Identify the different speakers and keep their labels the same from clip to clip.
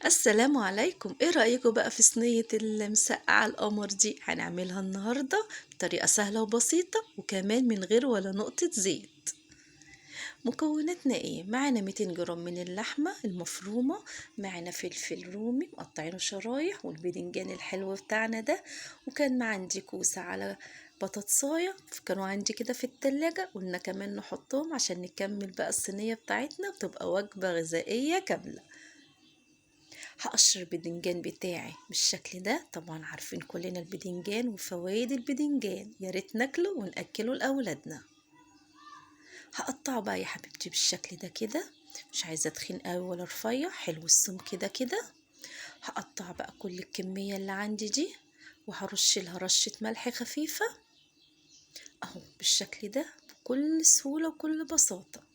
Speaker 1: السلام عليكم. ايه رأيكم بقى في صينية المسقعة القمر دي؟ هنعملها النهاردة بطريقة سهلة وبسيطة وكمان من غير ولا نقطة زيت. مكوناتنا ايه؟ معانا 200 جرام من اللحمة المفرومة، معانا فلفل رومي مقطعينه شرايح، والباذنجان الحلو بتاعنا ده، وكان عندي كوسة على بطاطساية كانوا عندي كده في التلاجة، قلنا كمان نحطهم عشان نكمل بقى الصينية بتاعتنا وتبقى وجبة غذائية كاملة. هقشر الباذنجان بتاعي بالشكل ده، طبعا عارفين كلنا الباذنجان وفوائد الباذنجان، يا ريت ناكله ونأكله لأولادنا. هقطعه بقى يا حبيبتي بالشكل ده كده، مش عايزه تخين قوي ولا رفيع، حلو السم كده كده. هقطع بقى كل الكميه اللي عندي دي وهرش لها رشه ملح خفيفه اهو بالشكل ده بكل سهوله وكل بساطه.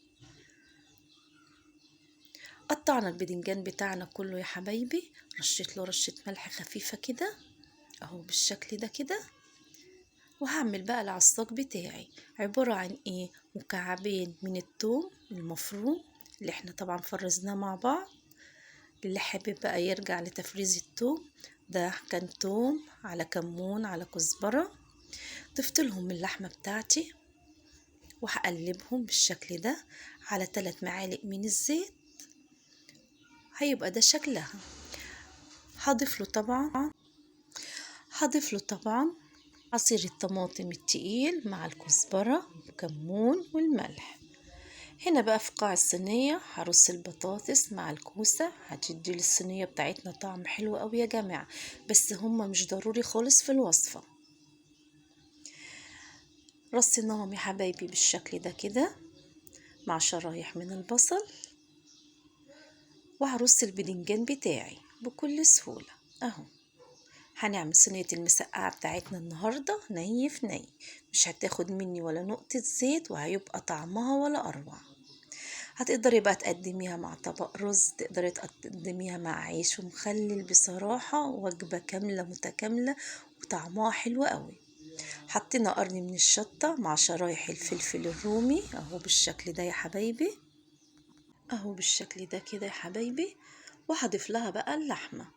Speaker 1: قطعنا الباذنجان بتاعنا كله يا حبايبي، رشيت له رشه ملح خفيفه كده اهو بالشكل ده كده. وهعمل بقى العصاج بتاعي عبارة عن ايه؟ مكعبين من الثوم المفروم اللي احنا طبعا فرزناه مع بعض، اللي حابب بقى يرجع لتفريز الثوم ده، كان ثوم على كمون على كزبرة. ضفت لهم اللحمة بتاعتي وهقلبهم بالشكل ده على 3 معالق من الزيت، هيبقى ده شكلها. هضيف له طبعا عصير الطماطم التقيل مع الكزبرة والكمون والملح. هنا بقى في قاع الصينية هرص البطاطس مع الكوسة، هتدي للصينية بتاعتنا طعم حلو قوي يا جماعة، بس هما مش ضروري خالص في الوصفة. رصيناهم يا حبايبي بالشكل ده كده مع شرايح من البصل، وهرص الباذنجان بتاعي بكل سهولة اهو. هنعمل صينية المسقعة بتاعتنا النهاردة ني في ني، مش هتاخد مني ولا نقطة زيت، وهيبقى طعمها ولا أروع. هتقدري بقى تقدميها مع طبق رز، تقدري تقدميها مع عيش ومخلل، بصراحة وجبة كاملة متكاملة وطعمها حلو قوي. حطينا قرن من الشطة مع شرايح الفلفل الرومي اهو بالشكل ده يا حبايبي، اهو بالشكل ده كده يا حبايبي. وهضيف لها بقى اللحمة.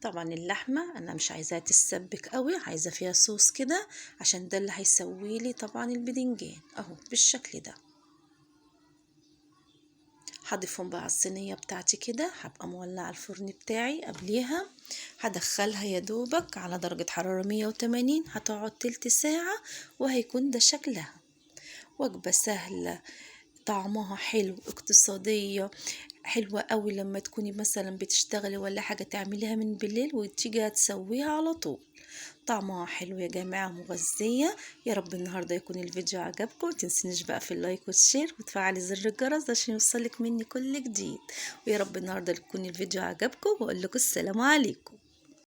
Speaker 1: طبعا اللحمة انا مش عايزاها تتسبك قوي، عايزة فيها صوص كده عشان ده اللي هيسويلي طبعا الباذنجان اهو بالشكل ده. هضيفهم بقى على الصينية بتاعتي كده، هبقى مولعة الفرن بتاعي قبليها، هدخلها يا دوبك على درجة حرارة 180، هتقعد تلت ساعة وهيكون ده شكلها. وجبة سهلة طعمها حلو، اقتصادية حلوة قوي لما تكوني مثلا بتشتغلي ولا حاجة تعمليها من بالليل وتيجي تسويها على طول. طعمها حلو يا جماعة، مغذية. يا رب النهاردة يكون الفيديو عجبكم، متنسينيش بقى في ال like وال share وتفعلي زر الجرس عشان يوصلك مني كل جديد. ويا رب النهاردة يكون الفيديو عجبكم، واقول لكم السلام عليكم.